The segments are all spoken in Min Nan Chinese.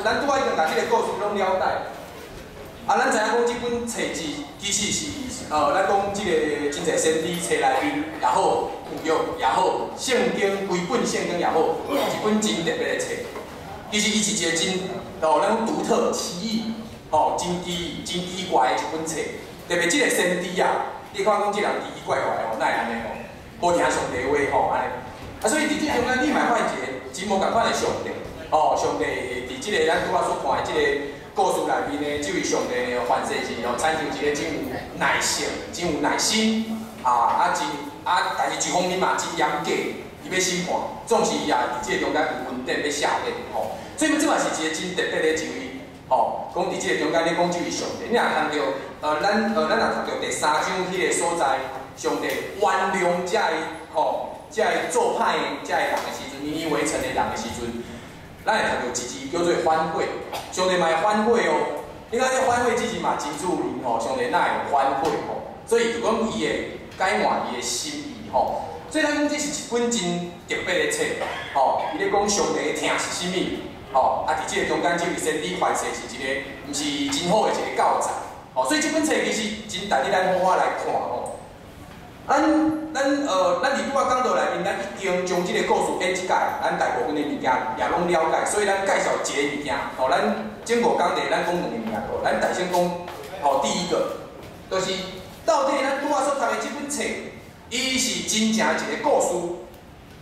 咱拄仔已經共這个故事攏了解。啊，咱知影講這本冊子其實是，咱講這个真濟先知冊內面也好，舊約也好，聖經規本聖經也好，一本真特別的冊。其實伊是一個真，哦，咱講獨特、奇異，吼，真奇、真奇怪的一本冊。特別這个先知啊，你看講這人奇奇怪怪吼，哪會按呢吼？無聽上帝話吼，按呢。啊，所以佇這中間，你嘛會發現一個真無仝款的上帝，哦，上帝佇這个咱拄仔所看的這个故事內面呢，這位上帝呢，凡事是哦，親像一個真有耐性、真有耐心，啊啊真啊，但是一方面嘛真嚴格，伊欲審判，總是伊也佇這個中間有恩典欲赦免吼。所以這嘛是一個真特別的一位吼，講佇這個中間咧講這位上帝，你若讀著咱若讀著第三章彼个所在，上帝原諒這个吼，這个做歹的這个人的時陣，尼尼微城的人的時陣，咱會讀著一字叫做反悔，上帝嘛會反悔哦。你看這反悔這字嘛真注意吼，上帝哪會反悔吼？所以就講伊會改換伊的心意吼。所以咱講這是一本真特別的冊吼。伊咧講上帝的疼是啥物吼？啊，佇這個中間，這位先知凡事是一个毋是真好的一個教材吼。所以這本冊其實真值得咱好好來看吼。咱佇拄仔講道內面，咱已經將這个故事演一解，咱大部分的物件也攏了解，所以咱介紹一个物件，吼，咱整五工地咱講兩个物件，咱大先講，吼，第一個，就是到底咱拄仔所讀的這本冊，伊是真正一个故事，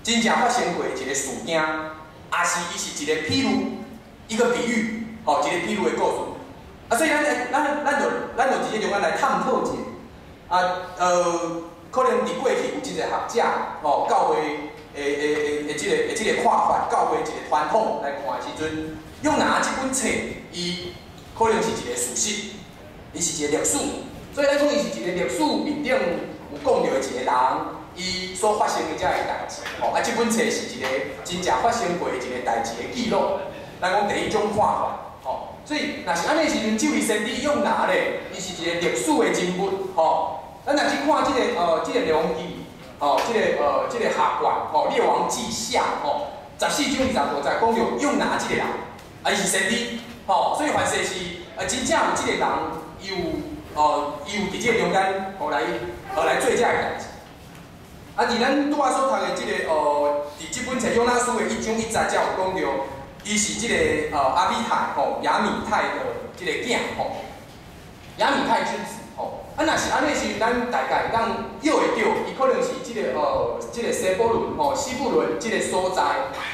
真正發生過的一個事件，抑是伊是一个譬喻，一個比喻，吼，一個譬喻的故事。啊，所以咱就佇這中間來探討一下，啊，可能佇過去有真濟學者，吼，教會的這个看法，教會一個傳統來看的時陣，約拿這本冊，伊可能是一個事實，伊是一個歷史，所以咱講伊是一個歷史面頂有講著的一個人，伊所發生的這个代誌，吼，啊，這本冊是一個真正發生過的一個代誌的記錄。咱講第一種看法，吼，所以若是按呢時陣，這位先知約拿咧，伊是一個歷史的人物，吼。咱若去看這个列王記，吼，這個下卷，吼，列王紀下，吼，14章25節講著約拿這個人，啊，伊是先知，吼，所以凡事是，真正有這個人，伊有佇這個中間，吼，來做這个代誌。啊，佇咱拄仔所讀的這个，佇這本冊約拿書的1章1節才有講著，伊是這个，亞米太，吼，亞米太的這個囝，吼，亞米太之子。啊，若是按呢時，咱大概會當臆會著，伊可能是這个西布倫吼，西布倫這个所在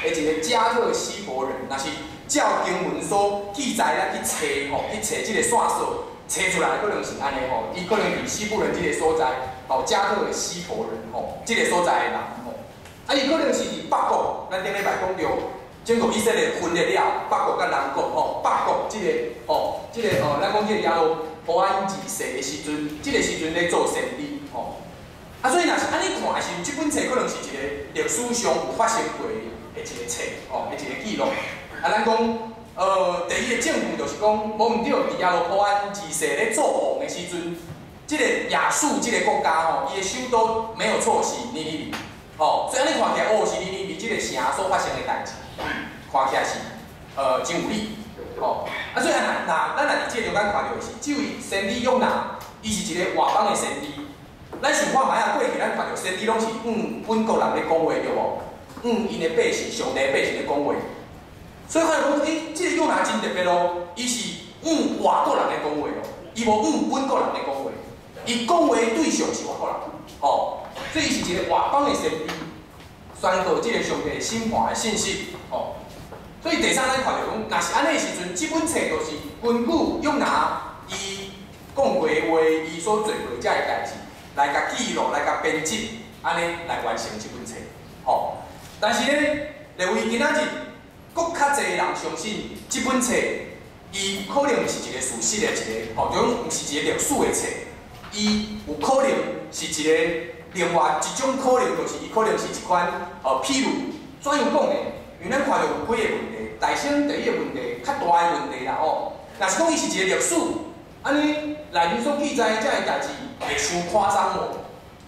的一個迦特希伯人。若是照經文所記載，咱去揣吼，去揣這个線索，揣出來可能是按呢吼，伊可能佇西布倫這个所在，吼，迦特希伯人吼，這个所在的人吼。啊，伊可能是佇北國，咱頂禮拜講著，整個以色列分裂了，北國佮南國吼，北國這個吼，這個哦，咱講這個耶羅波安二世的時陣，這個時陣咧做先知吼。啊，所以若是按呢看的時陣，這本冊可能是一個歷史上有發生過的一個冊吼，的一個記錄。啊，咱講，第一個證據就是講，無毋對，佇耶羅波安二世咧做王的時陣，這個亞述這個國家吼，伊的首都沒有錯是尼尼微，吼，所以按呢看起來，哦，是尼尼微這個城所發生的代誌，看起來是，真有理，吼。啊，所以啊，若咱若佇這個中間看著的是，這位先知約拿，伊是一個外邦的先知。咱想看覓啊，過去咱看著先知攏是向本國人咧講話，對無？向𪜶的百姓、上帝的百姓咧講話。所以看著講，欸，這個約拿真特別咯，伊是向外國人咧講話哦，伊無向本國人咧講話，伊講話的對象是外國人，吼，所以伊是一個外邦的先知，宣告這個上帝審判的信息，吼。所以第三，咱看著講，若是按呢時陣，這本冊就是根據約拿伊講過的話，伊所做過這个代誌來共記錄、來共編輯，按呢來完成這本冊，吼。但是呢，列位今仔日，閣較濟人相信這本冊，伊可能毋是一個事實的一個，吼，就講毋是一個歷史的冊，伊有可能是一個另外一種可能，就是伊可能是一款譬喻，怎樣講呢？因為咱看著有幾个問題，大先第一个問題，較大的問題啦吼。若是講伊是一個歷史，按呢內面所記載的這个代誌會傷誇張無？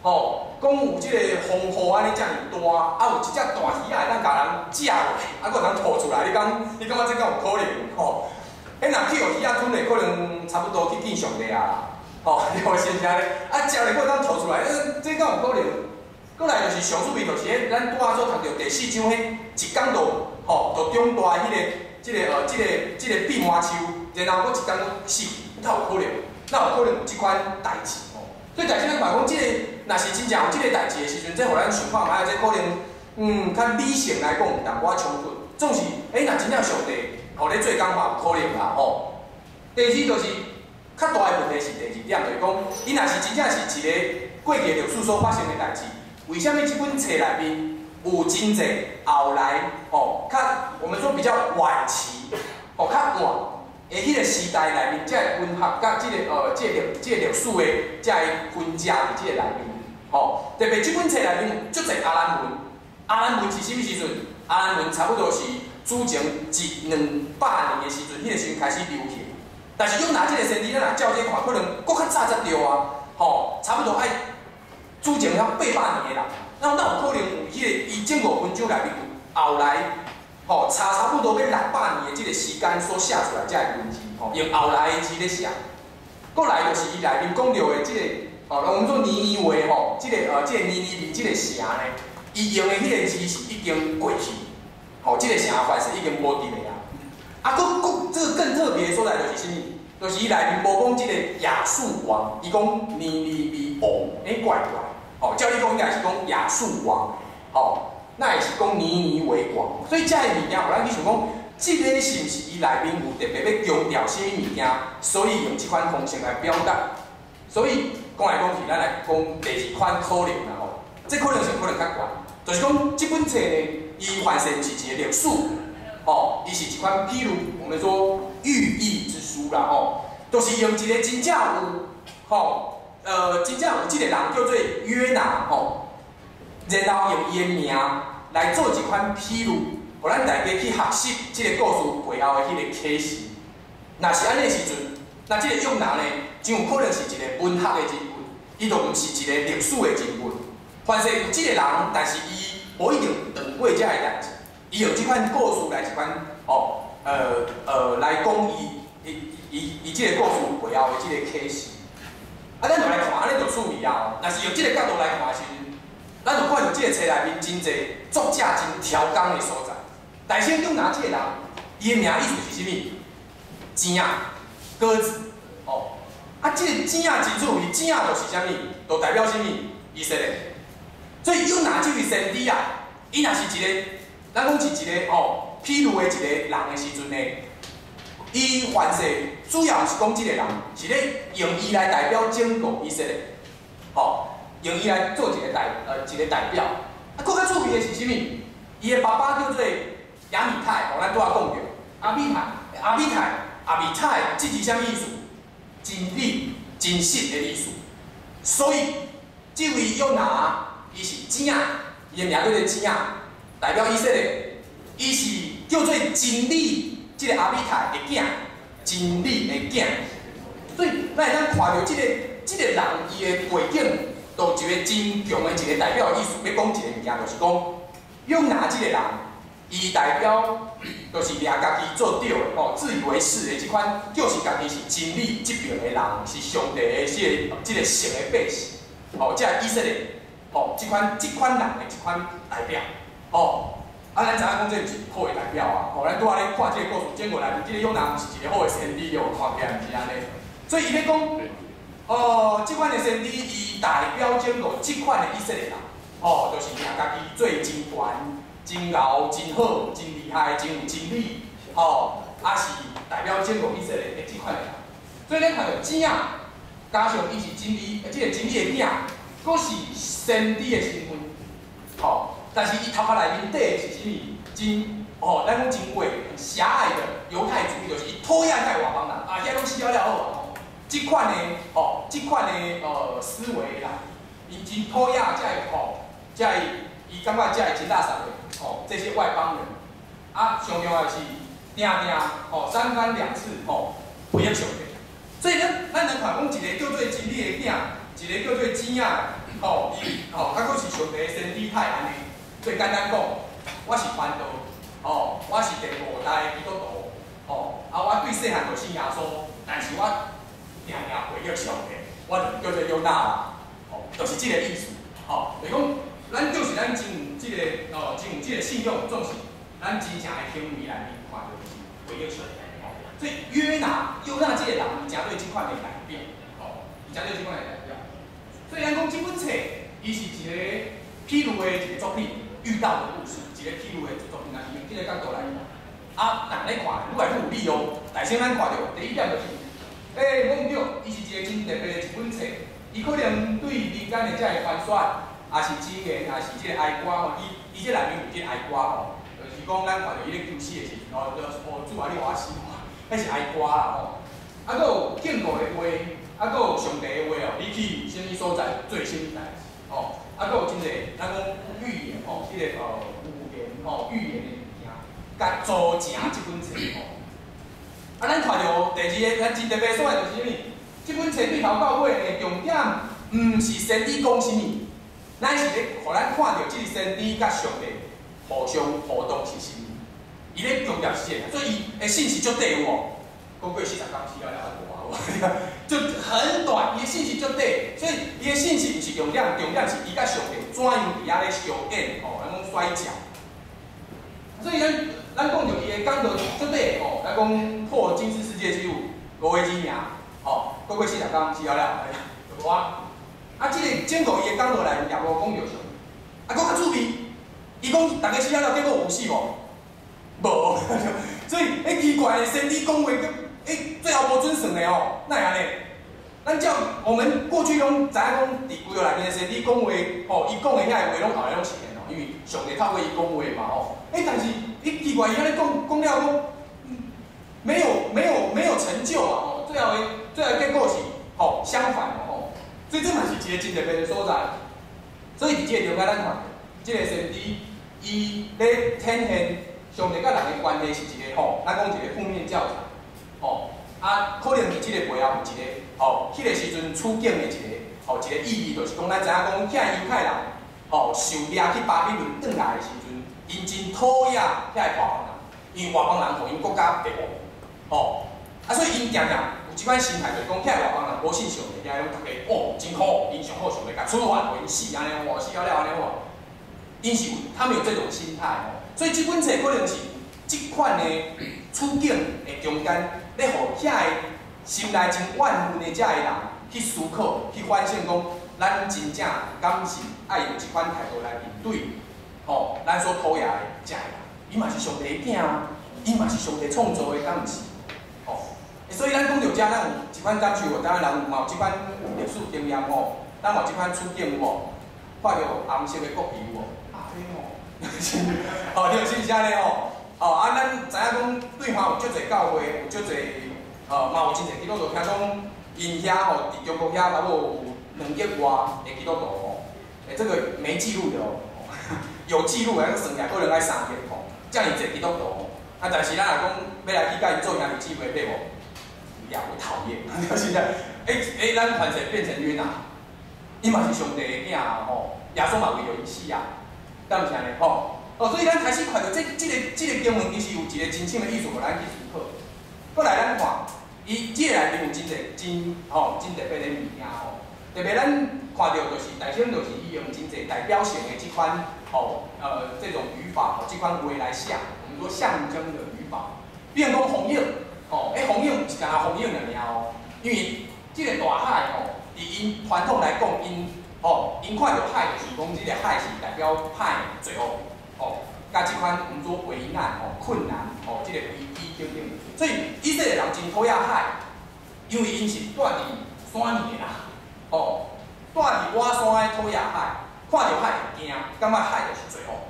吼，講有這個風雨按呢遮爾大，啊有一隻大魚仔會當共人食落，啊閣會當吐出來，你講你感覺這敢有可能？吼，彼若去予魚仔吞咧，可能差不多去見上帝啊啦。吼，對，是毋是按呢？啊，食咧閣會當吐出來，這敢有可能？閣來就是上趣味，就是彼咱拄仔所讀著第四章，彼一工就吼，就長大彼个、這個呃、這個、這個蓖麻樹，然後閣一工閣死去，哪有可能？哪有可能有這款代誌吼？所以大家咱看講，這個若是真正有這個代誌的時陣，這予咱想看覓，這可能較理性來講有淡薄仔衝突。總是，若真正上帝吼咧做工嘛有可能啦吼。第二就是較大的問題是第二點，就是講，伊若是真正是一個過去歷史所發生的代誌，為啥物這本冊內面有真濟後來吼，較我們說比較晚期，吼較晚的彼個時代內面，這个文學佮這个呃，這個歷這個歷史的這个痕跡佇這個內面，吼，特別這本冊內面有足濟亞蘭文，亞蘭文是啥物時陣？亞蘭文差不多是主前一兩百年的時陣，彼個時陣開始流行。但是約拿這個先知，咱若照這看，可能閣較早才對啊，吼，差不多愛主前遐800年的啦。那哪有可能有彼個伊整五分章內面有後來，吼，差不多欲600年的這個時間所寫出來這个文字，吼，用後來的字咧寫。閣來就是伊內面講著的這个，哦，我們說尼尼微吼，這個尼尼微這個城呢，伊用的彼個字是已經過去，吼，這個城凡是已經無佇咧啊。啊，閣閣這個更特別的所在就是啥物？就是伊內面無講這個亞述王，伊講尼尼微王，怪怪，吼，照理講應該是講亞述王，吼，那會是講尼尼微王，所以這个物件，予咱去想講，這个是毋是伊內面有特別欲強調啥物物件，所以用這款方式來表達。所以講來講去，咱來講第二款可能啦吼，這可能性可能較懸，就是講這本冊呢，伊凡是毋是一個歷史，吼，伊是一款譬如我們說寓意之書啦吼，就是用一個真正有吼，真正有這個人叫做約拿吼，然後用伊的名來做一款譬喻，予咱大家去學習這個故事背後的彼個啟示。若是按呢時陣，那這個約拿呢，真有可能是一個文學的人物，伊就毋是一個歷史的人物。凡是有這個人，但是伊無一定當過這个代誌。伊用這款故事來一款哦，來講伊伊伊伊這個故事背後的這個啟示。啊，咱就來看，按呢就趣味啊！若是用這個角度來看的時陣，咱就看著這個冊內面真濟作者真刁工的所在。但是約拿這個人，伊的名意思是啥物？糋仔，鴿子，哦。啊，這個糋仔真趣味，糋仔就是啥物？就代表啥物？以色列。所以約拿這位先知啊，伊若是一個，咱講是一個吼，譬喻的一個人的時陣呢，伊凡是主要毋是講這個人，是咧用伊來代表整個以色列，吼，用伊來做一個代表。啊，閣較趣味的是啥物？伊的爸爸叫做亞米太，吼，咱拄仔講著，亞米太，亞米太，亞米太，這是啥物意思？真理、真實的意思。所以，這位約拿，伊是糋仔，伊的名叫做糋仔，代表以色列，伊是叫做真理，這個亞米太的囝，真理的囝。所以，咱會當看著這個人，伊的背景，都一個真強的一個代表的意思。欲講一個物件，就是講約拿這個人，伊代表就是掠家己做對的，吼，自以為是的這款，就是家己是真理這邊的人，是上帝的這個聖的百姓，吼，這以色列，吼，這款人的這款代表，吼。啊，咱知影講這毋是好的代表啊！吼，咱拄仔咧看這個故事，整個內面這個約拿毋是一個好的先知哦，看起來毋是按呢。所以伊咧講，哦，這款的先知，伊代表整個這款的以色列人，哦，就是掠家己做真懸、真𠢕、真好、真厲害、真有真理，吼，啊是代表整個以色列的這款的人。所以咱看著糋仔，加上伊是真理，這個真理的囝，閣是先知的身份，吼。但是伊頭殼內面底是啥物？真哦，咱講真偽，很狹隘的猶太主義，就是伊討厭遐外邦人，啊，遐攏死了了好啊。這款的吼，這款的思維啦，伊真討厭這个吼，這个伊感覺這个真垃圾的吼，這些外邦人。啊，上重要的是，定定吼三番兩次吼違逆上帝。所以咱能看講一個叫做真理的囝，一個叫做糋仔，吼，伊吼，啊，閣是上帝的先知派按呢。最簡單講，我是傳道，吼，我是第五代基督徒，吼，啊，我對對細漢就信耶穌，但是我定定回憶上帝，我就叫做約拿啦，吼，就是這個意思，吼，就是講，咱就是咱真有這個哦，真有這個信仰，總是咱真正的行為內面看著就是回憶上帝，吼。所以約拿約拿這個人，伊誠對這款的代表，吼，伊誠對這款的代表。所以咱講這本冊，伊是一個譬喻的一個作品，遇到的故事，一個譬喻的作品，若是用這個角度來看。啊，若咧看，愈來愈有理哦。但先咱看著第一點就是，欸，講對，伊是一個真特別的一本冊，伊可能對民間的這个傳說，也是寓言，也是這個哀歌吼，伊伊這內面有這個哀歌吼，就是講咱看著伊咧求死的時陣，哦，就哦主啊，你予我死吼，彼是哀歌啦吼。啊，閣有警告的話，啊，閣有上帝的話哦，你去啥物所在做啥物代誌吼，啊，閣有真濟，咱講預言吼，這個預言吼，預言的物件，共組成這本冊吼。啊，咱看著第二个，咱真特別所在就是啥物？這本冊對頭到尾的重點，毋是先知講啥物，咱是咧，予咱看著這个先知佮上帝互相互動是啥物。伊咧強調是這个，所以伊的信息足短有無？講過40工死了了也無啊，就很短，伊的信息足短，所以伊的信息毋是重點，重點是伊佮上帝怎樣佇遐咧相演吼，咱講摔跤。所以咱咱講著伊的講道足短吼，咱講破金氏世界紀錄五个字爾，吼，閣過40工死了了，就無啊。啊，這個整個伊的講道內面也無講著啥，啊，閣較趣味，伊講逐家死了了，結果有死無？無，所以彼奇怪的先知講話，閣最後無準算的哦，哪會按呢？咱照我們過去攏知影講，佇舊約內面的先知講話，吼，伊講的遐个話攏後來攏實現哦，因為上帝透過伊講話嘛吼。欸，但是伊奇怪，伊按呢講講了講，沒有沒有沒有成就啊吼，最後的最後的結果是吼相反的吼，所以這嘛是一個真特別的所在。所以佇這個中間，咱看這個先知伊咧展現上帝佮人的關係是一個吼，咱講一個負面教材，吼啊，可能佇這個背後有一個吼，彼個時陣處境的一個吼一個意義，就是講咱知影講，遐猶太人吼受掠去巴比倫轉來的時陣，𪜶真討厭遐個外邦人，因為外邦人予𪜶國家滅亡，吼啊，所以𪜶定定有這款心態，就是講遐個外邦人無信上帝，遐攏逐家哦真好，𪜶上好上帝共處罰，予𪜶死按呢，死了了按呢吼，𪜶是有他們有這種心態吼，所以這本冊可能是這款的處境的中間，咧予遐個心內真怨恨的這个人去思考、去反省，講咱真正敢是愛用這款態度來面對，吼，咱所討厭的這个人，伊嘛是上帝的囝啊，伊嘛是上帝創造的，敢毋是？吼，所以咱講著遮，咱有這款感受無？當然人有嘛有這款歷史經驗吼，咱嘛有這款處境有無？看著紅色的國旗有無？啊，吼，吼，對，是毋是按呢吼？吼，啊，咱知影講對岸有足濟教會，有足濟，嘛有真濟基督徒。聽講𪜶遐吼，佇中國遐差不多有2億外的基督徒吼。欸，這個沒記錄的哦，有記錄的，算起來可能愛3億吼，遮爾濟基督徒吼。啊，但是咱若講欲來去共𪜶做兄弟姊妹，對無？也會討厭，是不是？欸欸，咱凡勢變成約拿，伊嘛是上帝的囝啊吼，耶穌嘛為著伊死啊，敢毋是按呢吼？哦，所以咱開始看著這這个這个經文，其實有一個真深的意思，予咱去思考。閣來咱看，伊這個內面有真濟真吼真特別的物件吼。特別咱看著就是，大先就是伊用真濟代表性的這款吼這種語法吼，這款話來寫，我們說象徵的語法。比如講風湧，吼，欸，風湧毋是干焦風湧爾爾哦，因為這個大海吼，佇𪜶傳統來講，𪜶吼𪜶看著海就是講這個海是代表歹罪惡，吼，佮這款我們說危難吼、困難吼、這個危機等等。所以以色列人真討厭海，因為𪜶是住佇山裡的啦，吼，住佇倚山的討厭海，看著海就驚，感覺海就是罪惡。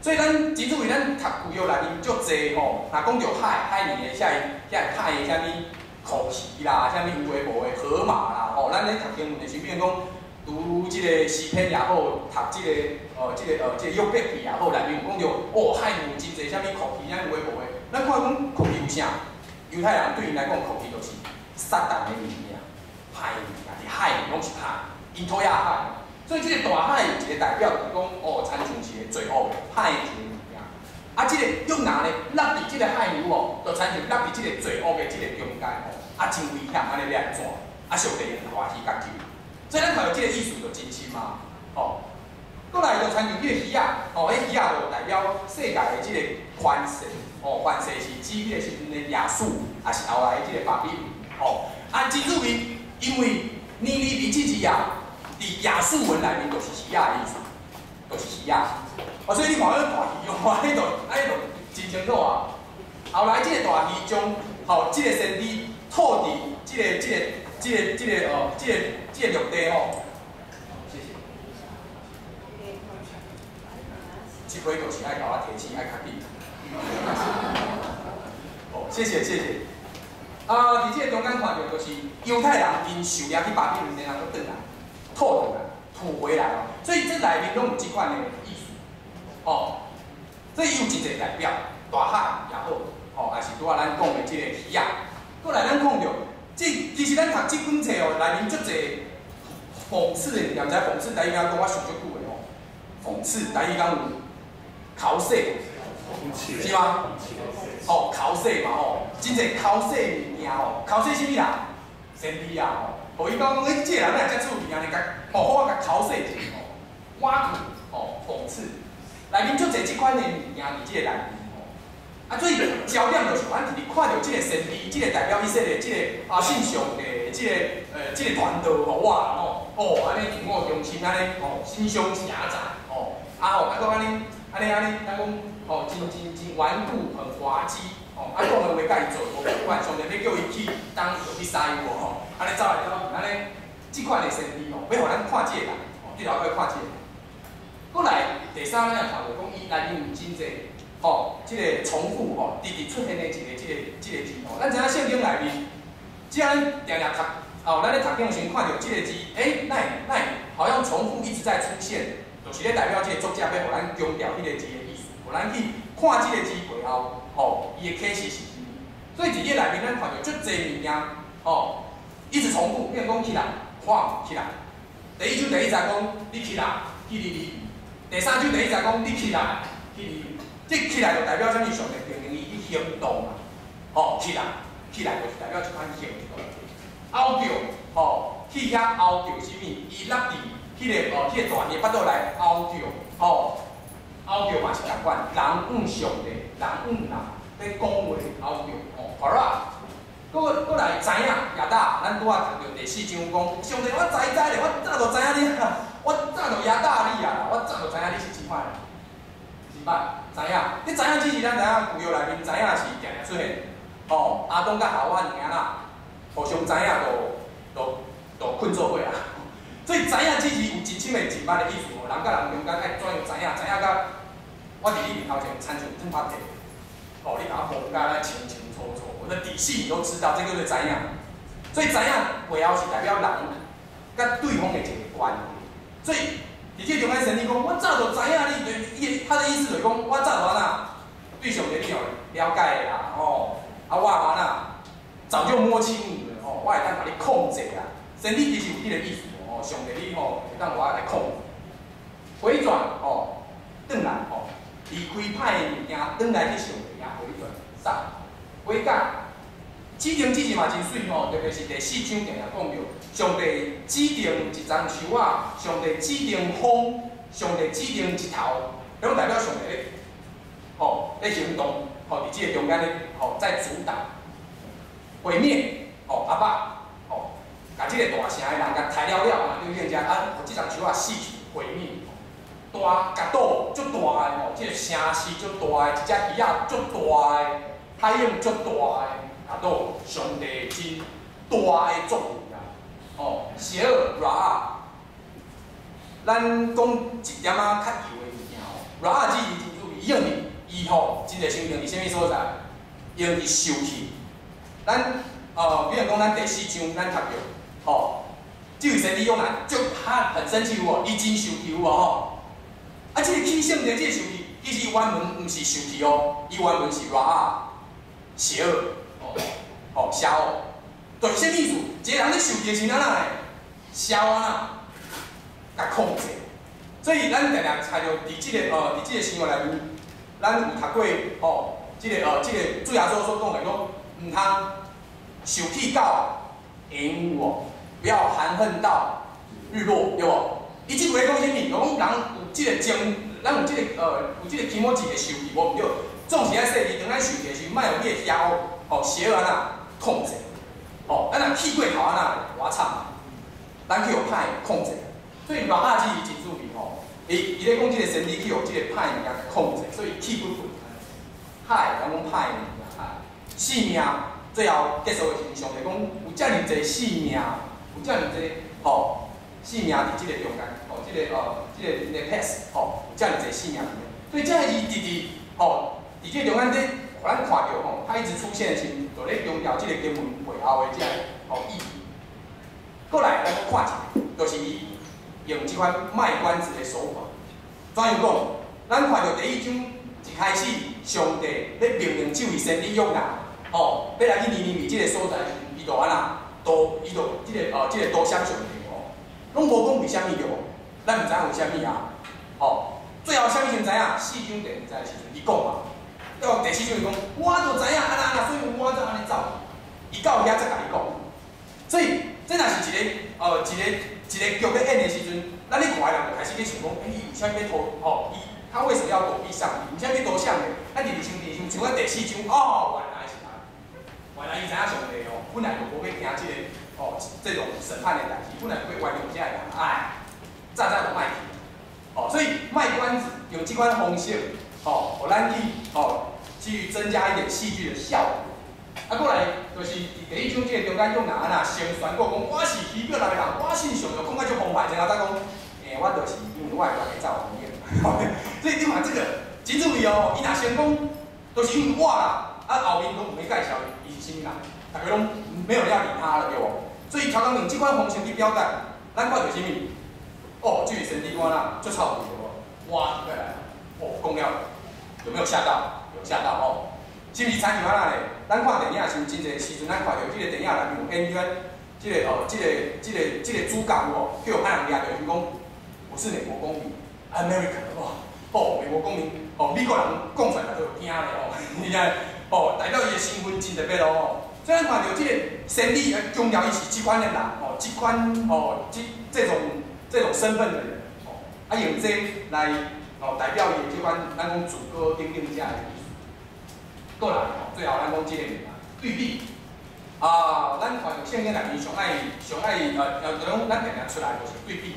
所以咱真注意，咱讀舊約內面足濟吼，若講著海，海裡的遐個遐個海的啥物苦魚啦，啥物有的無的河馬啦，吼，咱咧讀經文的時，比如講讀這個詩篇也好，讀這個這個這個約伯記也好，內面有講著哦，海有真濟啥物苦魚，啥物有的無的。咱看講苦魚有啥？猶太人對𪜶來講，苦魚就是撒旦的物件，歹物件，佇海裡攏是歹，𪜶討厭海。所以這個大海有一個代表，就是講哦，親像是個罪惡的歹的一個物件。啊，這個約拿呢，落佇這個海流哦，就親像落佇這個罪惡的這個中間吼，啊，真危險，按呢欲按怎？啊，上帝用大魚共救。所以咱看著這個意思就真深啊，吼。閣來就親像彼個魚仔，吼，彼魚仔就代表世界的這個權勢，吼，權勢是指彼個時陣的亞述，抑是後來的這個巴比倫，吼。啊，真趣味，因為尼尼微這字啊，佇亞述文內面就是魚仔的意思，就是魚仔。哦，所以你看彼大魚，哦，按呢就按呢就真清楚啊。後來這個大魚將吼這個先知吐佇這個這個這個這個哦，這個這個陸地吼。謝謝。這回就是愛共我提醒，愛較緊。哦，謝謝謝謝。啊，佇這個中間看著就是猶太人𪜶受掠去巴比倫，然後閣轉來，吐轉來，吐回來哦。所以這內面攏有這款的意思，哦。所以伊有真濟代表，大海也好，吼，抑是拄仔咱講的這個魚仔。閣來咱看著，這其實咱讀這本冊哦，內面足濟諷刺的物件，毋知諷刺台語敢講，我想足久的吼。諷刺台語敢有剾洗，是嗎？吼，剾洗嘛吼，真濟剾洗物件吼，剾洗啥物啦？先知啊吼，予伊講講，欸，這個人哪會遮趣味按呢，共吼好好共剾洗一下吼，挖苦吼，諷刺，內面足濟這款的物件佇這個內面吼。啊，所以焦點就是咱直直看著這個先知，這個代表以色列這個啊信上帝這個這個傳道吼，哇吼，哦，按呢自我中心，按呢吼心胸狹窄吼，啊吼，啊閣按呢按呢按呢，咱講吼真真真頑固，很滑稽吼，啊講的話佮伊做無仝款，上帝欲叫伊去當去使有無吼，按呢走來走去，按呢這款的先知吼，欲予咱看這個人，吼，對頭愛看這個人。閣來第三，咱也看著講伊內面有真濟吼，這個重複吼，直直出現的一個這個這個字吼。咱知影聖經內面，只要咱定定讀，哦，咱咧讀經時看著這個字，欸，哪會哪會好像重複一直在出現，就是咧代表這個作者欲予咱強調彼個字的意思，予咱去看這個字背後，吼，伊的啟示是啥物。所以佇這內面，咱看著足濟物件，吼，一直重複，比如講起來，看起來。第一章第一節講你起來，去尼尼微。第三章第一節講你起來，去尼尼微。這起來就代表啥物？上帝命令伊去行動嘛，吼，起來，起來就是代表這款行動。吼叫，吼，去遐吼叫啥物？伊落佇彼個哦，彼個大魚腹肚內吼叫，吼，吼叫嘛是仝款，人向上帝，人向人咧講話吼叫，吼，好啦。閣來知影，亞大，咱拄仔讀著第四章講，上帝，我知知咧，我早就知影你，我早就亞大你啊，我早就知影你是這款人，是捌知影？你知影只是咱知影舊約內面知影是定定出現，吼，亞當佮夏娃兩个啦，互相知影就就就睏做伙啊。所以知影只是有真深的真捌的意思吼，人佮人中間愛怎樣知影？知影甲我佇你面頭前親像褪拍體，吼，你共我摸甲咱清清楚楚，我的底細你都知道，這叫做知影。所以知影背後是代表人佮對方的一個關係。所以佇這中間先知講，我早就知影你，伊他的意思就是講，我早就按怎對上帝你有了解的啦，吼，啊我按怎早就摸清你了，吼，我會當共你控制啊。先知其實有彼個意思吼，上帝你吼會當我來控制。回轉吼，轉來吼，離開歹的物件，轉來去上帝遐回轉，啥？悔改，指定這字嘛真媠吼，特別是第四章定定講著，上帝指定一叢樹仔，上帝指定風，上帝指定日頭，攏代表上帝咧，吼咧行動，吼佇這個中間咧，吼在主導，毀滅，吼阿爸，吼，共這個大城的人共刣了了嘛，對不對？啊，予這叢樹仔死去毀滅。大共島足大的吼，這個城市足大的，一隻魚仔足大的，海湧足大的，共倒上帝真大的作為啊！吼，邪惡拉仔，咱講一點仔較油的物件吼，拉仔這字真注意，伊用佇伊吼真濟時用佇啥物所在？用佇受氣。咱哦，比如講咱第四章咱讀著，吼，這位先知約拿就他很生氣有無？伊真受氣有無吼？啊，這個起性的這個受氣，其實原文毋是受氣哦，伊原文是拉仔邪惡，哦，吼邪惡，就是啥物意思？一個人咧受氣的時陣，按怎會？邪惡按怎？共控制。所以咱定定猜著佇這個哦，佇這個生活內面，咱有讀過吼，這個主耶穌所講的講，毋通受氣到下晡哦，不要含恨到日落，對無？伊這句話講啥物？就講人有這個情，咱有這個気持ち會受氣，無毋對。總是愛細膩，當咱受氣的時陣，莫予你的邪惡吼邪惡按怎控制，吼，咱若氣過頭按怎，偌慘啊！咱去予歹控制，所以喇哈字伊真注意吼，伊咧講這個先知去予這個歹物件控制，所以氣不穩。歹，人講歹物件，性命最後結束的時陣，上帝講有遮爾濟性命，有遮爾濟吼性命佇這個中間，吼，這個 nephesh 吼，有遮爾濟性命佇咧，所以這个字直直吼，佇這個中間咧，予咱看著吼，它一直出現的時陣，就咧強調這個經文背後的這個吼意義。過來，咱閣看一下，就是伊用這款賣關子的手法。怎樣講？咱看著第一章一開始，上帝咧命令這位先知約拿，吼，欲來去尼尼微這個所在時，伊就按怎？都伊就這個多謝上帝吼，攏無講為啥物對無？咱毋知影為啥物啊？吼，最後啥物時陣知影？四章第二節的時陣，伊講嘛，到第四章伊講，我就知影按怎按怎，所以我才按呢走。伊到遐才共伊講，所以這若是一個劇咧演的時陣，咱咧看的人就開始咧想講，欸，伊為啥物欲逃？吼，伊他為什麼要躲避上帝？為啥物欲躲上帝？咱直直想，直直想，想到第四章，哦，原來是按呢，原來伊知影上帝哦，本來就無欲聽這個哦，這種審判的代誌，本來就欲原諒這个人，哎，早早就莫去，哦，所以賣關子，用這款方式，吼，予咱去，吼，去增加一點戲劇的效果。啊，過來就是佇第一章這個中間，約拿按怎先宣告講，我是希伯來人，我信上帝，講甲足澎湃，然後才講，欸，我就是因為我的冤家走紅眼。所以你看這個真注意哦，伊若先講，都是因為我啦，啊後面攏毋免介紹伊是啥物人，大家攏沒有人要理他了，對無？所以頭先用這款方式去表達，咱看著啥物？哦，這位先知官啊，足臭屁對無？哇，出來，哦，講了，有沒有嚇到？有嚇到哦。是毋是親像按怎咧？咱看電影時，真濟時陣，咱看著這個電影內面有演員，這個主角有無？去予歹人掠著，就講我是美國公民，American 哇，哦，美國公民，哦，美國人講出來就驚咧哦，你知？哦，代表伊的身份真特別咯。所以咱看著這個先知強調伊是這款的人，哦，這款哦，這種身份的人，哦，啊用這來哦代表伊的這款咱講主歌等等這的意思。過來吼，最後咱講這個物件對比啊，咱看著聖經內面上愛上愛就講咱定定出來就是對比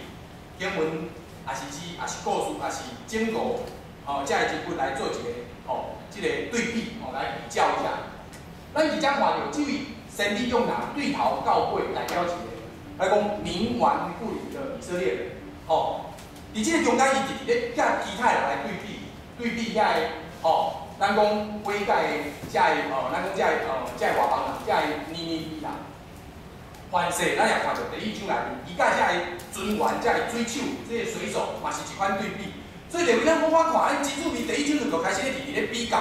經文，也是字，也是故事，也是整個吼，這個人物來做一個吼，這個對比吼，來比較一下。咱佇遮看著這位先知約拿對頭到尾代表一個，來講冥頑不靈的以色列人吼。佇這個中間，伊直直咧佮其他人來對比，對比遐個吼。咱講悔改的這个哦，咱講這个外邦人，這个尼尼微人，凡勢咱也看著第一章內面，伊佮這个船員、這个水手、這個水手嘛是一款對比。所以就咱好好看，咱真注意第一章就開始咧直直咧比較，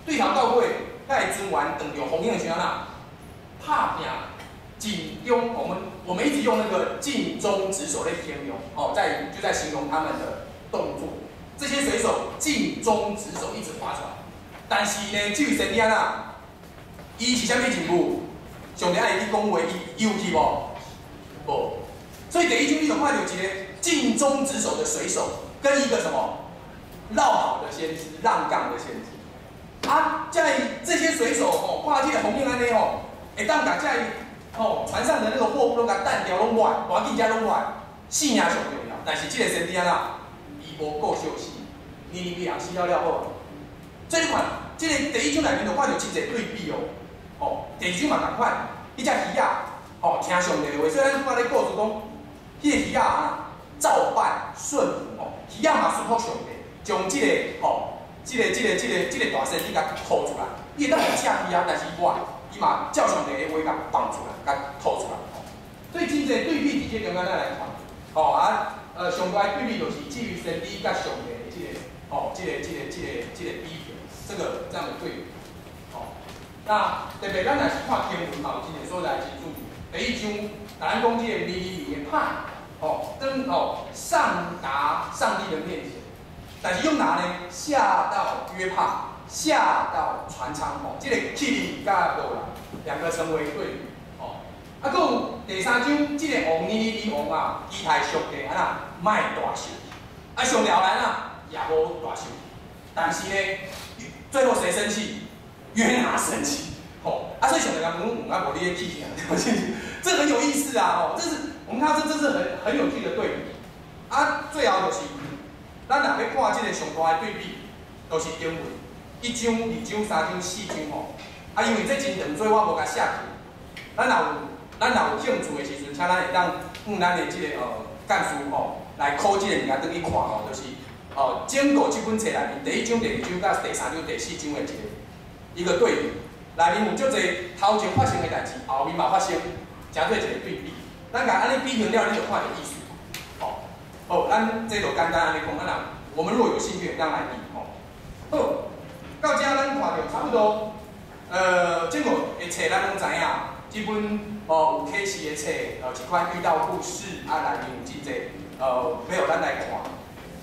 對頭到尾，佮船員遇著風湧的時陣怎？拍拚盡忠，我們一直用那個盡忠職守來形容，哦，就在形容他們的動作。這些水手盡忠職守，一直划船。但是呢，這位先知啊，伊是啥物任務？上帝愛伊去講話，伊有去無？無。所以第一章你就看著一個盡忠職守的水手，跟一個什麼落跑的先知、浪槓的先知。啊，這些水手吼，看這個風湧按呢吼，會當共這个吼船上的那個貨物攏共擲掉，攏壞，無要緊，這攏壞，性命上重要。但是這個先知按怎？伊無顧惜死，尼尼微人死了了好。所以你看，這個第一章內面就看著真濟對比哦。吼，第二章嘛仝款，彼隻魚仔，吼，聽上帝的話，所以咱拄仔咧故事講，彼個魚仔啊，照辦順服吼，魚仔嘛順服上帝，將這個吼，這個大先知共吐出來。伊會當會食去啊，但是伊無愛，伊嘛照上帝的話共放出來，共吐出來。吼，所以真濟對比佇這中間咱來看，吼啊，上大的對比就是這位先知佮上帝的這個，吼，這個比較，這樣的對比，吼。那特別咱若是看經文嘛，有真濟所在真注意。第一章，咱講這個尼尼微的歹，吼，當吼上達上帝的面前，但是約拿呢，下到約帕，下到船艙吼，這個去哩佮落來，兩個成為對比吼。啊，閣有第三章，這個王尼尼微王啊，期待上帝按怎，莫大生氣，啊，上帝後來按怎，也無大生氣，但是呢，最後誰生氣？約拿生氣，吼，啊，所以上帝共講，啊，無你咧氣啊，這很有意思啊，吼，這是我們看這是很有趣的對比。啊，最後就是，咱若欲看這個上大的對比，就是經文一章、二章、三章、四章吼。啊，因為這真長，所以我無共寫去。咱若有興趣的時陣，請咱會當向咱的這個幹事吼來考這個物件轉去看吼，就是哦整個這本冊內面第一章、第二章佮第三章、第四章的一個對比。內面有足濟頭前發生的代誌，後面嘛發生，誠做一個對比。咱共按呢比較了，你就看著意思。吼，好，咱這就簡單按呢講，啊若我們若有興趣，會當來比吼。好，到這咱看著差不多，整個的冊咱攏知影，這本哦有啟示的冊，一款遇到故事，啊內面有真濟，欲予咱來看。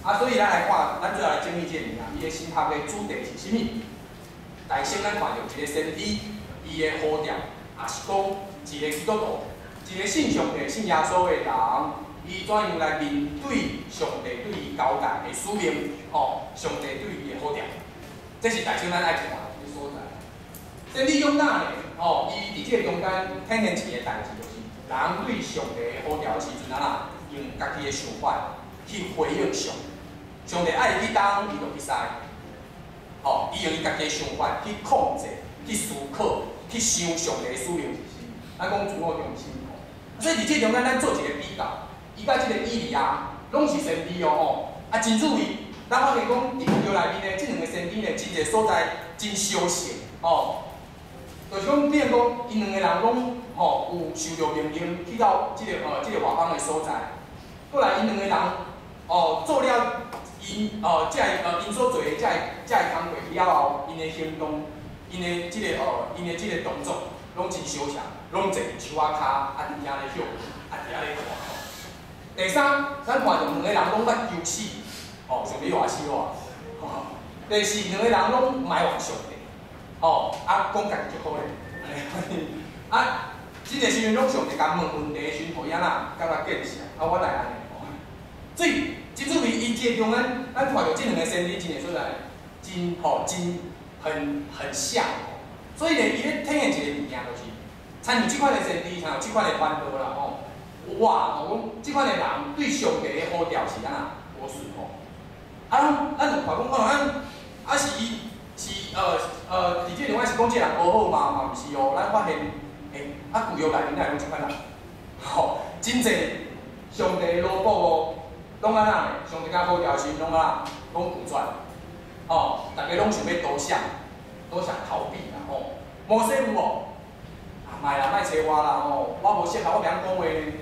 啊，所以咱來看，咱最後來整理這個物件，伊的神學的主題是啥物？大先咱看著一個先知，伊的呼召，也是講一個基督徒，一個信上帝、信耶穌的人，伊怎樣來面對上帝對伊交代的使命？吼，上帝對伊的呼召，這是大先咱愛看的所在。先知約拿呢，吼，伊佇這個中間體現一個代誌，就是人對上帝的呼召的時陣，按怎用家己的想法去回應上帝。上帝愛伊去東，伊就去西。吼，伊用伊家己的想法去控制、去思考、去想上帝的使命是啥物。咱講自我中心吼，所以佇這中間，咱做一個比較，伊佮這個以利亞攏是先知哦吼，啊真注意，咱發現講佇舊約內面呢，這兩個先知呢，真濟所在真相似吼，就是講，比如講，𪜶兩個人攏吼有受著命令去到這個外邦的所在，過來𪜶兩個人哦做了𪜶哦這個𪜶所做的這個工課了後，𪜶的行動，𪜶的這個動作，攏真相像，攏坐佇樹仔跤，啊佇遐咧歇，啊佇遐咧看。第三，咱看著兩個人攏捌求死，吼，上帝活死我。第四，兩個人攏埋怨上帝，吼，啊，講家己足可憐，啊，這個時陣攏上帝共問問題的時陣，予伊按怎感覺見識，啊，我來按呢，吼。所以，真注意，伊這個中間，咱看著這兩個先知真個所在，真吼真很像吼。所以呢，伊咧體現一個物件，就是親像這款的先知，親像這款的傳道啦吼。我吼講，這款的人對上帝的呼召是按怎無順服。啊，咱就看講，哦，咱啊是伊是佇這個地方是講這個人無好嗎？嘛毋是哦。咱發現，欸，啊舊約內面哪會攏這款人？吼，真濟上帝的奴僕哦，攏按怎呢？上帝共呼召時，攏按怎？攏拒絕。吼，逐家攏想欲躲閃，都想逃避啦吼。摩西有無？啊，莫啦，莫揣我啦吼，我無適合，我袂曉講話呢。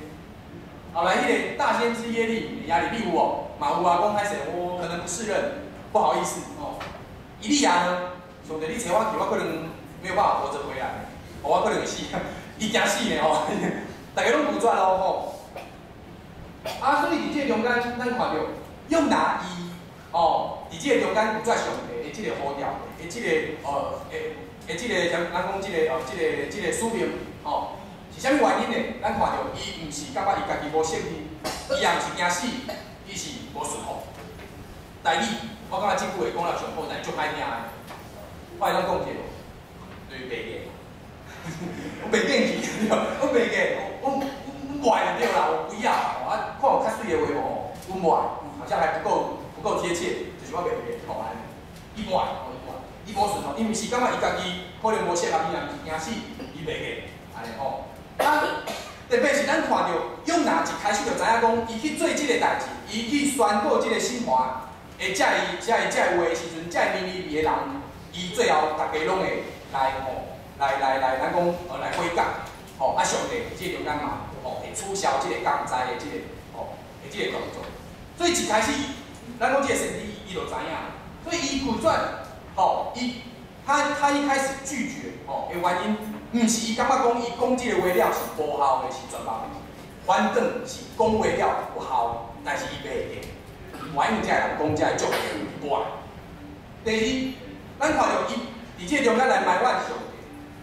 後來彼個大先知耶利米有無？嘛有啊，講歹勢，我可能不適任，不好意思哦。以利亞呢？上帝你揣我去，我可能沒有辦法活著回來，我可能會死，伊驚死呢吼。逐家攏拒絕咯吼。啊，所以佇這個中間，咱看著約拿伊哦，佇這個中間拒絕上帝的這個呼召的這個的這個像咱講這個使命吼，是啥物原因呢？咱看著伊毋是感覺伊家己無適應，伊也毋是驚死，伊是無順服。台語，我感覺這句話講了上好，但是足歹聽的。我會當講一下無？就是袂見，我袂見去，我袂見，我無愛就對啦，我不要。啊，看有較媠的話無吼？阮無愛，好像還不夠貼切，就是我袂見，吼按呢。伊無愛，吼伊無愛，伊無順服，伊毋是感覺伊家己可能無適合，伊也毋是驚死，伊袂見，按呢吼。啊，特別是咱看著約拿一開始就知影講，伊去做這個代誌，伊去宣告這個審判，會這個這個這個話的時陣，這個尼尼微的人，伊最後逐家攏會來吼，來，咱講來悔改，吼啊上帝這個中間嘛，吼會取消這個降災的這個吼的這個動作。所以一開始，咱講這個先知伊就知影，所以伊拒絕，吼伊他一開始拒絕吼的原因，毋是伊感覺講伊講這個話了是無效的，是絕望的，反轉是講話了有效，但是伊袂會記，伊無愛用這個人講這個祝福。伊無愛。第二，咱看著伊佇這個中間來埋怨上帝，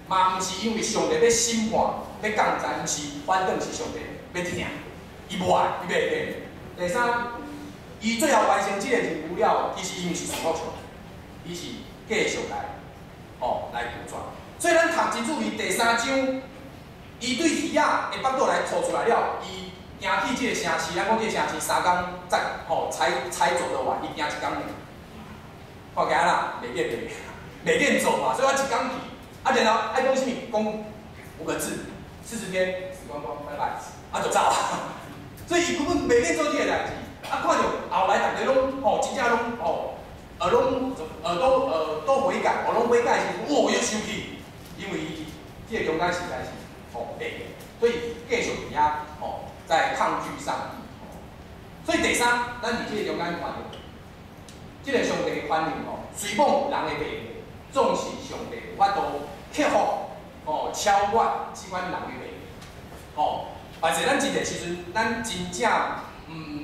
嘛毋是因為上帝欲審判、欲降災，毋是，反轉是上帝欲疼，伊無愛，伊袂聽。第三，伊最後完成這個任務了，其實伊毋是順服上帝，伊是繼續來，來拒絕。所以咱讀真注意第三章，伊對魚仔的腹肚來吐出來了，伊行去這個城市，咱講這個城市三工才才才走得完，伊行一工爾。看起來啦，袂變袂袂變走嘛，所以我一工去，啊，然後愛講啥物？講五個字，40天死光光，拜拜，啊就走。所以伊根本袂免做這個代誌，啊，看著後來逐家攏真正攏攏都都悔改，攏悔改時陣，哦，伊生氣，因為伊這個中間實在是白，所以繼續佇遐在抗拒上帝。所以第三，咱佇這個中間看著，這個上帝的寬容雖罔有人的背叛，總是上帝有法度克服超越這款人的背叛。但是咱真濟時陣，咱真正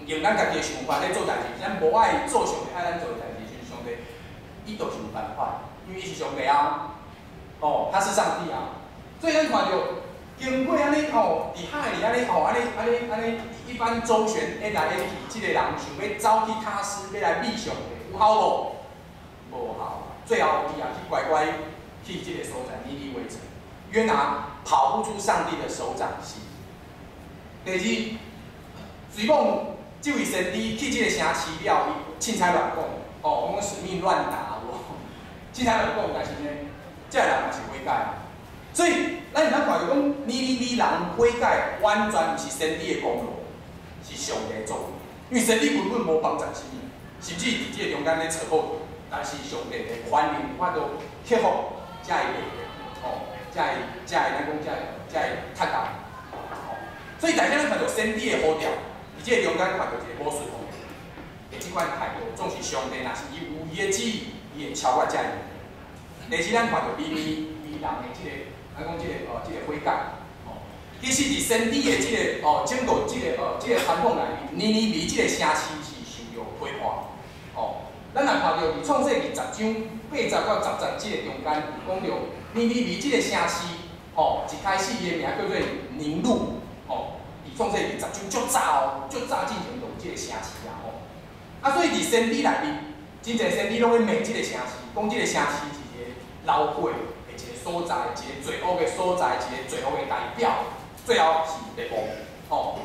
用咱家己的想法咧做代誌，咱無愛做上帝愛咱做的代誌時陣，上帝伊就是有辦法，因為伊是上帝啊，他是上帝啊，所以咱看著經過按呢佇海裡按呢按呢按呢按呢一番周旋，演來演去，這個人想欲走去他施，欲來覓上帝，有效無？無效。最後伊也去乖乖去這個所在尼尼微城。約拿跑不出上帝的手掌心。第二，雖講這位先知去這個城市了，伊凊彩亂講，講使命亂達有無？凊彩亂講，但是呢，這個人嘛是悔改。所以，咱會通看著講，尼尼微人悔改，完全毋是先知的功勞，是上帝作為。因為先知根本無幫助啥物，甚至佇這個中間咧揣好，但是上帝的寬容有法度克服這个這个這个咱講這个這个踢甲。所以大家咱看著先知的呼召，佇這個中間看著一個無順服的這款態度，總是上帝若是伊有伊的旨意，伊會超越這個問題。第四，咱看著尼尼微人的這個，咱講這個悔改，其實佇先知的這個整個這個傳統內面，尼尼微這個城市是受著批判，咱若看著佇創世記10章8節到10節這個中間，有講著尼尼微這個城市，一開始伊的名叫做寧錄。佇創世記十章足早哦，足早進前就有這個城市啊吼。啊，所以佇先知內面，真濟先知攏咧罵這個城市，講這個城市是一個流血的一個所在，一個罪惡的所在，一個罪惡的代表，最後是滅亡。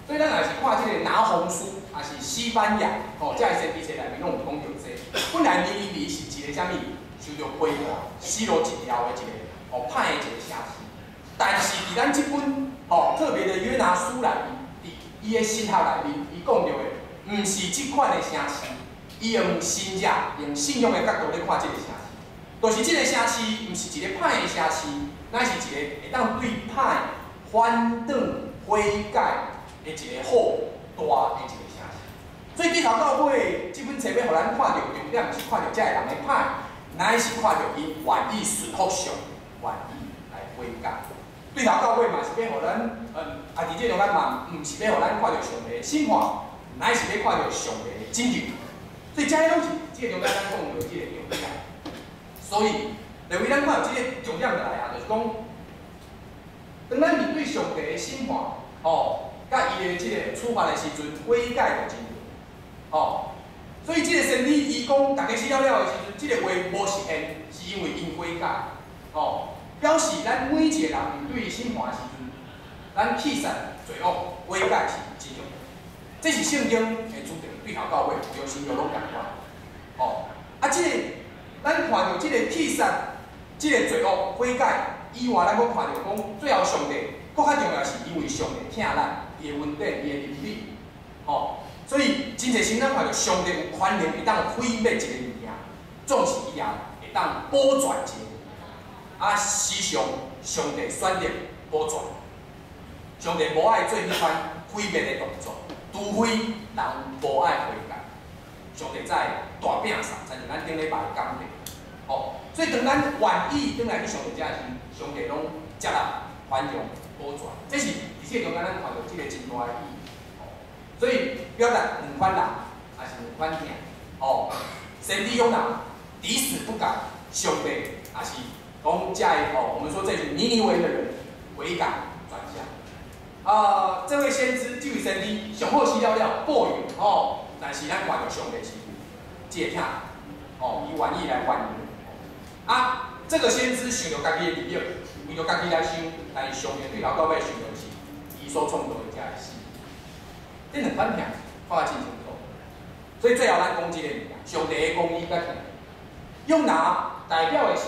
所以咱若是看這個拿鴻書，抑是西番雅，這個先知冊內面攏有講著這個。本來尼尼微是一個啥物，受著批判、死路一條的一個歹的一個城市，但是佇咱這本特別的約拿書內面，佇伊的神學內面，伊講著的，毋是這款的城市，伊用信仰、用信仰的角度咧看這個城市，就是這個城市毋是一個歹的城市，乃是一個會當對歹反轉悔改的一個好大的一個城市。所以對頭到尾，這本冊欲予咱看著重點，毋是看著這个人的歹，乃是看著伊願意順服上，願意來悔改。對頭到尾嘛是欲予咱，啊，佇這中間嘛，毋是欲予咱看著上帝的審判，乃是欲看著上帝的拯救。所以這攏是這個中間咱講著這個重點。所以，認為咱看著這個重點來啊，就是講，當咱面對上帝的審判，佮伊的這個處罰的時陣，悔改就真重要。所以這個先知伊講，逐家死了了的時陣，這個話無實現，是因為𪜶悔改，表示咱每一個人面對審判的時陣，咱棄殺罪惡、悔改是真重要。這是聖經的主題，對頭到尾，舊新約攏仝款。啊，這個咱看著這個棄殺、這個罪惡、悔改以外，咱閣看著講，最後上帝閣較重要是因為上帝疼咱，伊的恩典、伊的憐憫，所以真濟時咱看著上帝有權能會當毀滅一個物件，總是伊也會當保全一個物件。啊，時常上帝選擇保全，上帝無愛做彼款毀滅的動作，除非人無愛悔改，上帝才會大摒掃，親像咱頂禮拜講的，所以當咱願意轉來去上帝遮時，上帝攏接納、寬容、保全，這是佇這個中間咱看著這個真大的意義。所以表達兩款人，抑是兩款疼，先知約拿抵死不改，上帝也是講這个哦，我們說這群尼尼微的人悔改轉向。啊，這位先知，這位先知上好死了了報應吼，但是咱看著上帝是這個疼，哦，伊願意來原諒。啊，這個先知想著家己的利益，為著家己來想，但是上帝對頭到尾想著是伊所創造的這个死。這兩款疼看得真清楚。所以最後咱講這個物件，上帝的公義佮疼。約拿代表的是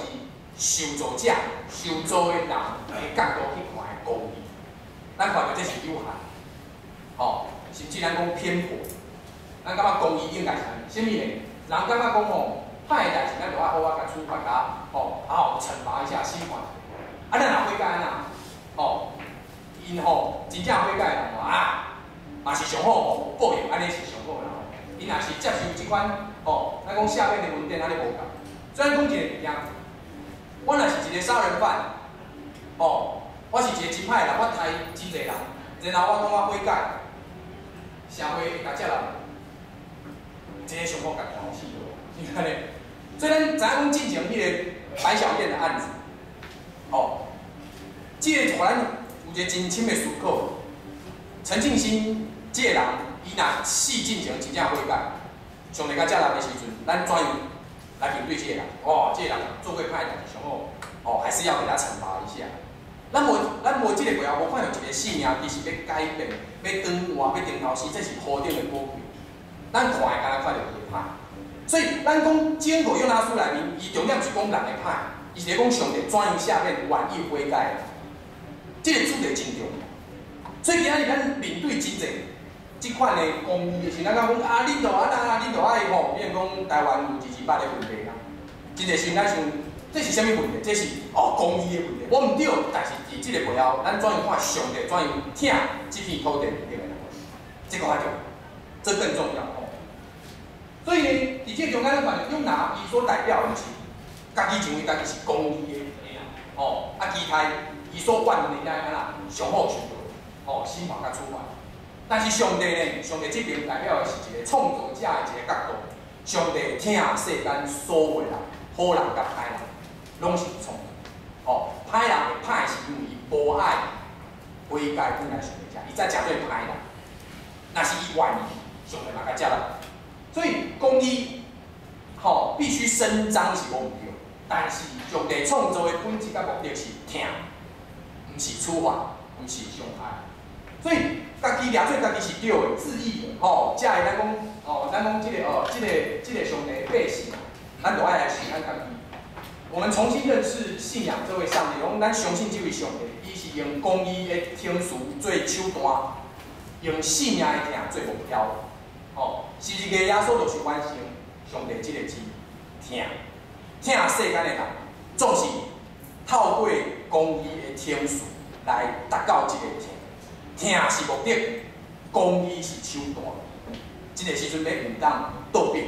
受造者、受造的人的角度去看的公義。咱看著這是有限，吼，甚至咱講偏頗。咱感覺公義應該是啥物呢？人感覺講吼，歹的代誌，咱就愛好好共處罰共吼，好好懲罰一下，審判。啊，咱若悔改按怎？吼，𪜶吼真正悔改的人吼啊，嘛是上好吼，報應按呢是上好啦吼。𪜶若是接受這款吼，咱講下面的文典按呢無仝。雖然講一個物件，我若是一個殺人犯，吼，我是一個真歹的人，我刣真濟人，然後我講我悔改，社會會共接納無？這个上好共看死，是按呢？所以咱知影講進前彼個白小燕的案子，吼，這個予咱有一個真深的思考。陳進興這個人，伊若死進前真正悔改，上帝共接納的時陣，咱怎樣來面對這個人？哦，這個人做過歹代誌，上好，哦，還是要給他懲罰一下。咱無這個背後無看著一個性命，其實欲改變、欲轉換、欲重頭死，這是何等的寶貴。咱看的敢若看著伊的歹，所以咱講整個約拿書內面，伊重點是講人的歹，伊是咧講上帝怎樣赦免願意悔改的，這個主題真重要。所以今仔日咱面對真濟這款的公義的時，咱講啊，恁著按怎，恁著愛吼，比如講台灣有228的問題啦，真濟時咱想，這是啥物問題？這是哦公義的問題，無毋對，但是佇這個背後，咱怎樣看上帝怎樣疼這片土地裡面的人，這個較重要，這更重要吼。所以呢，佇這個中間，咱看著約拿伊所代表的是，家己認為家己是公義的人，吼，啊，其他伊所怨恨的按怎上好受到吼審判佮處罰。但是上帝呢，上帝這邊代表的是一個創造者的一個角度，上帝疼世間所有的人，好人佮歹人，攏是創造。吼，歹人會歹是因為伊無愛悔改轉來上帝遮，伊才成做歹人。若是伊願意，上帝嘛共接納。所以公義，吼，必須伸張是無毋對，但是上帝創造的本質佮目的是疼，毋是處罰，毋是傷害。所以家己掠做家己是對的、自義的，吼，才會咱講，哦，咱講這個哦，這個上帝的百姓，咱就愛來想咱家己。我們重新認識信仰這位上帝，講咱相信這位上帝，伊是用公義的程序做手段，用性命的疼做目標。吼，十字架耶穌就是完成上帝這個字，疼，疼世間的人，總是透過公義的程序來達到這個疼。疼是目的，公義是手段。這個時陣欲毋當倒轉。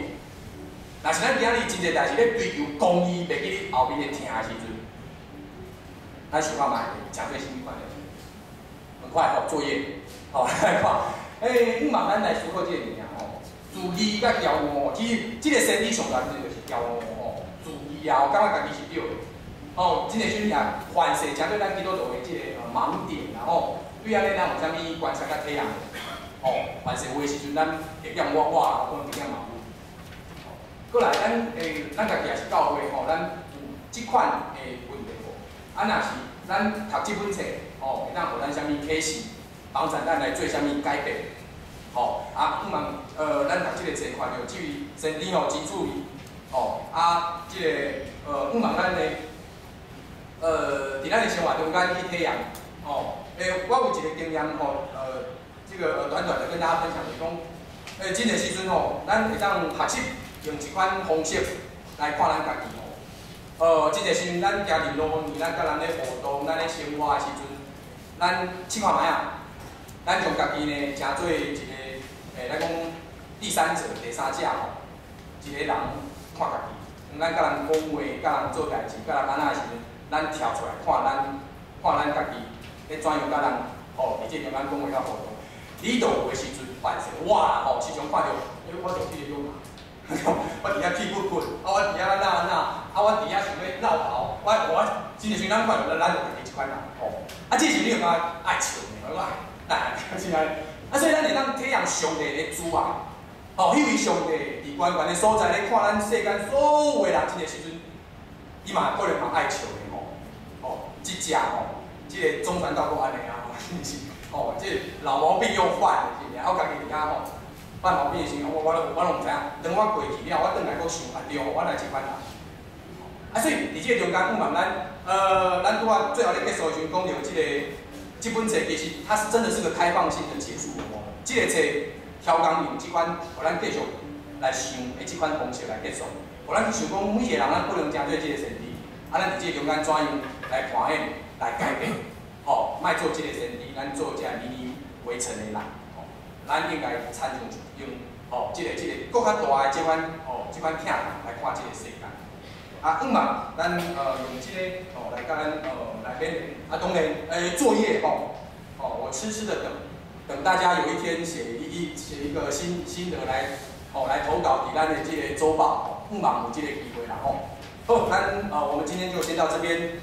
若是咱今日真濟代誌咧追求公義，袂記咧後面的疼的時陣，咱想看覓，誠做啥物款的？很快吼，作業，吼來看，欸，毋茫咱來思考這個物件吼，自義佮驕傲，其實這個先知上大就是驕傲吼，自義啊，感覺家己是對的，吼，真濟時陣也凡事誠做咱基督徒的這個盲點啦吼，對按呢咱有啥物觀察佮體驗？吼，凡事有的時陣咱會欠我我，可能會欠嘛有。過來，咱家己也是教會吼，咱有這款的問題無？啊，若是咱讀這本冊，吼，會當予咱啥物啟示，幫助咱來做啥物改變？吼，啊，毋茫，咱讀這個冊看著這位先知吼真注意，吼，啊，這個，毋茫咱的，佇咱的生活中間去體驗，吼，我有一個經驗吼，這個短短的跟大家分享，就是講，真濟時陣吼，咱會當學習用一款方式來看咱家己吼，真濟時陣咱行佇路面，咱佮人咧互動，咱咧生活的時陣，咱試看覓仔，咱將家己呢，成做一個，咱講第三者、第三者吼，一個人看家己，咱佮人講話、佮人做代誌、佮人按怎的時陣，咱跳出來看咱，看咱家己咧怎樣佮人吼，佇這中間講話佮互動。你著有的時陣凡事，我吼時常看著，欸，我就彼個約拿。我佇遐屁股骨，啊，我佇遐哪哪，啊，我佇遐想欲落跑，我真濟時咱看著咱就家己這款人，吼。啊，這時你有感覺愛笑呢？我講來，是安呢。啊，所以咱會當體驗上帝的慈愛，吼，彼位上帝佇懸懸的所在咧看咱世間所有的人，這個時陣，伊嘛可能嘛愛笑的吼，吼，這隻吼，這個總傳道閣按呢啊，是毋是？吼，這個老毛病又犯了，是毋是？我家己佇遐吼，犯毛病的時陣，我攏毋知影，當我過去了，我轉來閣想啊對，我來這款人。啊，所以佇這個中間，有望咱拄仔最後咧結束的時陣，講著這個這本冊其實它是真的是個開放性的結束哦。這個冊超工用這款，予咱繼續來想的這款方式來結束，予咱去想講每一個人咱可能成做這個先知，啊，咱佇這個中間怎樣來扮演、來改變，吼，莫做這個先知，咱做這尼尼微城的人，吼，咱應該親像用吼這個閣較大的這款吼這款疼痛來看這個世界。啊，向望咱用這個吼來共咱來勉勵。啊，當然作業吼，哦，我痴痴的等，等大家有一天寫一個心得來，吼來投稿佇咱的這個週報，向望有這個機會啦吼。好，咱我們今天就先到這邊。